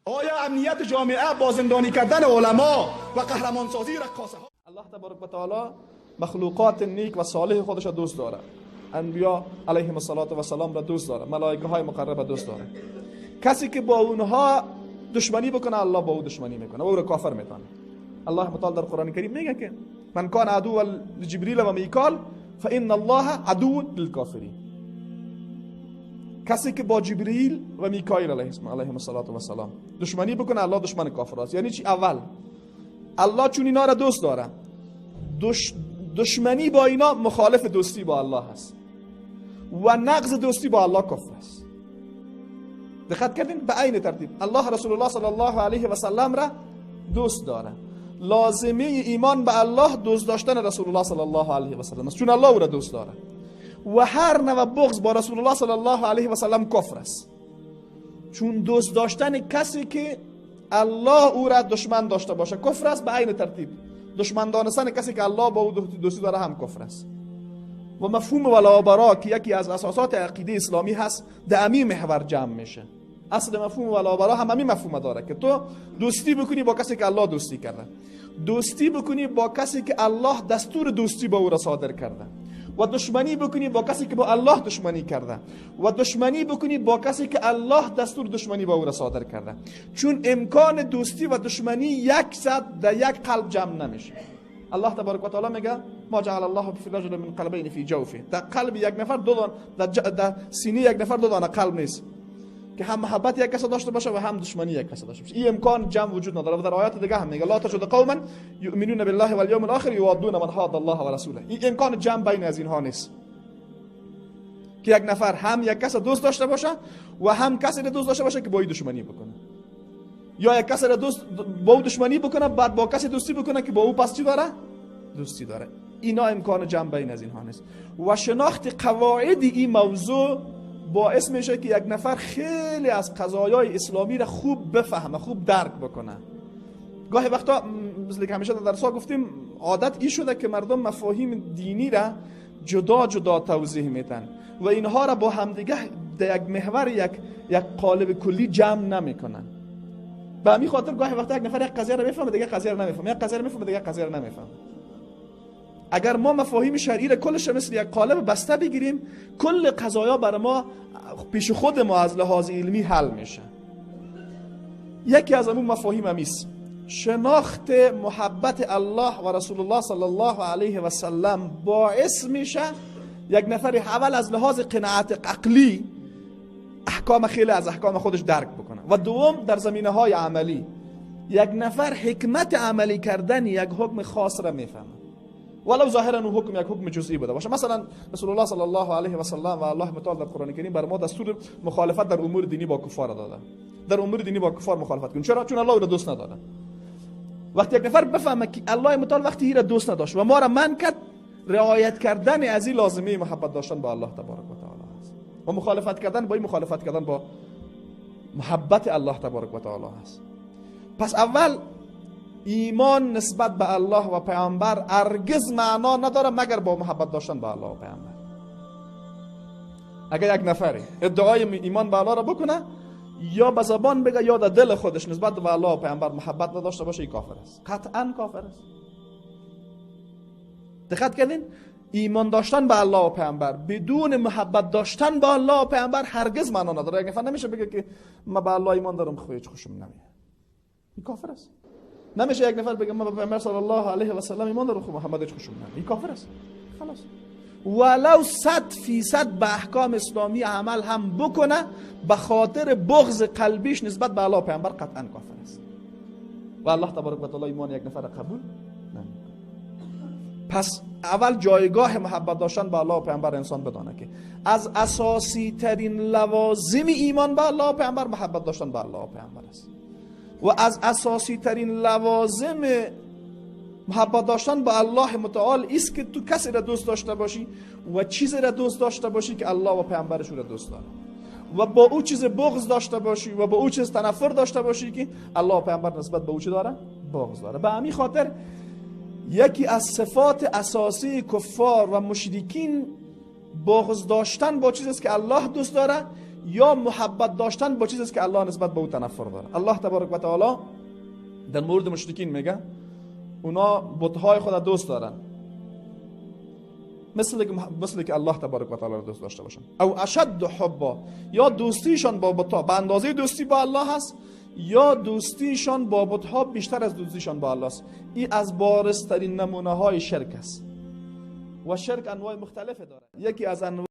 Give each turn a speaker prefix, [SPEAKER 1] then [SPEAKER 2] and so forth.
[SPEAKER 1] آیا امنیت جامعه با زندانی کردن علما و قهرمانسازی رقاصه ها؟ الله تبارک و تعالی مخلوقات نیک و صالح خودش را دوست داره، انبیا علیهم الصلاة و السلام را دوست داره، ملائکه های مقرب را دوست داره. کسی که با اونها دشمنی بکنه الله با او دشمنی میکنه و او را کافر میتونه. الله متعال در قرآن کریم میگه که من کان عدو لجبریل و میکال فان الله عدو للکافرین. کسی که با جبریل و میکائیل علیهم الصلاة و السلام دشمنی بکنه الله دشمن کافر است. یعنی چی؟ اول الله چون اینا را دوست داره، دشمنی با اینا مخالف دوستی با الله است و نقض دوستی با الله کفر است. دقت کردین؟ به عین ترتیب الله رسول الله صلی الله علیه و سلم را دوست داره. لازمه ایمان به الله دوست داشتن رسول الله صلی الله علیه و سلم است، چون الله او را دوست داره. و هر نوع بغض با رسول الله صلی الله علیه و سلم کفر است، چون دوست داشتن کسی که الله او را دشمن داشته باشه کفر است. به عین ترتیب دشمن دانستن کسی که الله با او دوستی داره هم کفر است. و مفهوم ولا و برا که یکی از اساسات عقیده اسلامی هست در امی محور جمع میشه. اصل مفهوم ولا و برا هم همین مفهوم داره که تو دوستی بکنی با کسی که الله دوستی کرده، دوستی بکنی با کسی که الله دستور دوستی با او را صادر کرده، و دشمنی بکنی با کسی که با الله دشمنی کرده، و دشمنی بکنی با کسی که الله دستور دشمنی با او را صادر کرده. چون امکان دوستی و دشمنی یک صد در یک قلب جمع نمیشه. الله تبارک و تعالی میگه ما جعل الله فی رجل من قلبین فی جوفه. در قلب یک نفر دو دانه، در سینه یک نفر دو دانه قلب نیست که هم محبت یک کس داشته باشه و هم دشمنی یک کس داشته باشه. این امکان جمع وجود نداره. و در آیات دیگه هم میگه لا تجد قوما یؤمنون بالله والیوم الاخر یوادون من حاد الله و رسوله. این امکان جمع بین از اینها نیست که یک نفر هم یک کس دوست داشته باشه و هم کسی رو دوست داشته باشه که با او دشمنی بکنه، یا یک کسی رو دوست با او دشمنی بکنه بعد با کسی دوستی بکنه که با او پس چی داره؟ دوستی داره. اینا امکان جمع بین از اینها نیست. و شناخت قواعد این موضوع باعث میشه که یک نفر خیلی از قضایای اسلامی را خوب بفهمه، خوب درک بکنه. گاهی وقتا مثل که همیشه در درس‌ها گفتیم عادت این شده که مردم مفاهیم دینی را جدا جدا توضیح میتن و اینها را با همدیگه در یک محور، یک قالب کلی جمع نمیکنن. به همین خاطر گاهی وقتا یک نفر یک قضیه را میفهمه دیگه قضیه را نمیفهمه، یک قضیه را میفهمه دیگه قضیه را نمیفهمه. اگر ما مفاهیم شرعی را کلش مثل یک قالب بسته بگیریم، کل قضایا بر ما پیش خود ما از لحاظ علمی حل میشه. یکی از اون مفاهیم همیست شناخت محبت الله و رسول الله صلی الله علیه و سلم باعث میشه یک نفر اول از لحاظ قناعت عقلی احکام خیلی از احکام خودش درک بکنه، و دوم در زمینه های عملی یک نفر حکمت عملی کردن یک حکم خاص را میفهمه، ولو ظاهرا اون حکم یک حکم جزئی بوده باشه. مثلا رسول الله صلی الله علیه و سلم و الله متعال در قرآن کریم بر ما دستور مخالفت در امور دینی با کفار داده. در امور دینی با کفار مخالفت کن. چرا؟ چون الله او را دوست نداره. وقتی یک نفر بفهمه که الله متعال وقتی او را دوست نداشت و ما را منع کرد، رعایت کردن از این لازمه محبت داشتن با الله تبارک و تعالی است، و مخالفت کردن با این مخالفت کردن با محبت الله تبارک و تعالی است. پس اول ایمان نسبت به الله و پیامبر هرگز معنا نداره مگر با محبت داشتن به الله و پیامبر. اگر یک نفری ادعای ایمان به الله را بکنه، یا به زبان بگه یا در دل خودش نسبت به الله و پیامبر محبت نداشته باشه، این کافر است، قطعا کافر است. دقت کردین؟ ایمان داشتن به الله و پیامبر بدون محبت داشتن به الله و پیامبر هرگز معنا نداره. یک نفر نمیشه بگه که من به الله ایمان دارم خو هیچ خوشم نمیاد، این کافر است. نمیشه یک نفر بگه من به پیامبر صلی الله علیه و سلم ایمان دارم خو محمد هیچ خوشم نمیاد، این کافر است. خلاص. ولو 100% به احکام اسلامی عمل هم بکنه، به خاطر بغض قلبیش نسبت به الله و پیامبر قطعا کافر است. و الله تبارک و تعالی ایمان یک نفر قبول نمیکنه. پس اول جایگاه محبت داشتن به الله و پیامبر انسان بدانه که از اساسی ترین لوازم ایمان به الله و پیامبر محبت داشتن به الله و پیامبر است، و از اساسی ترین لوازم محبت داشتن به الله متعال است که تو کسی را دوست داشته باشی و چیزی را دوست داشته باشی که الله و پیامبرش را دوست داره، و با او چیز بغض داشته باشی و با او چیز تنفر داشته باشی که الله و پیامبر نسبت به او چی داره؟ بغض داره. به همین خاطر یکی از صفات اساسی کفار و مشرکین بغض داشتن با چیزی است که الله دوست داره یا محبت داشتن با چیزی است که الله نسبت به او تنفر داره. الله تبارک و تعالی در مورد مشرکین میگه اونا بت‌های خود دوست دارن، مثل که الله تبارک و تعالی را دوست داشته باشن. او اشد حبا، یا دوستیشان با بت‌ها به اندازه دوستی با الله هست، یا دوستیشان با بت‌ها بیشتر از دوستیشان با الله است. این از بارزترین نمونه های شرک است و شرک انواع مختلف داره. یکی از انواع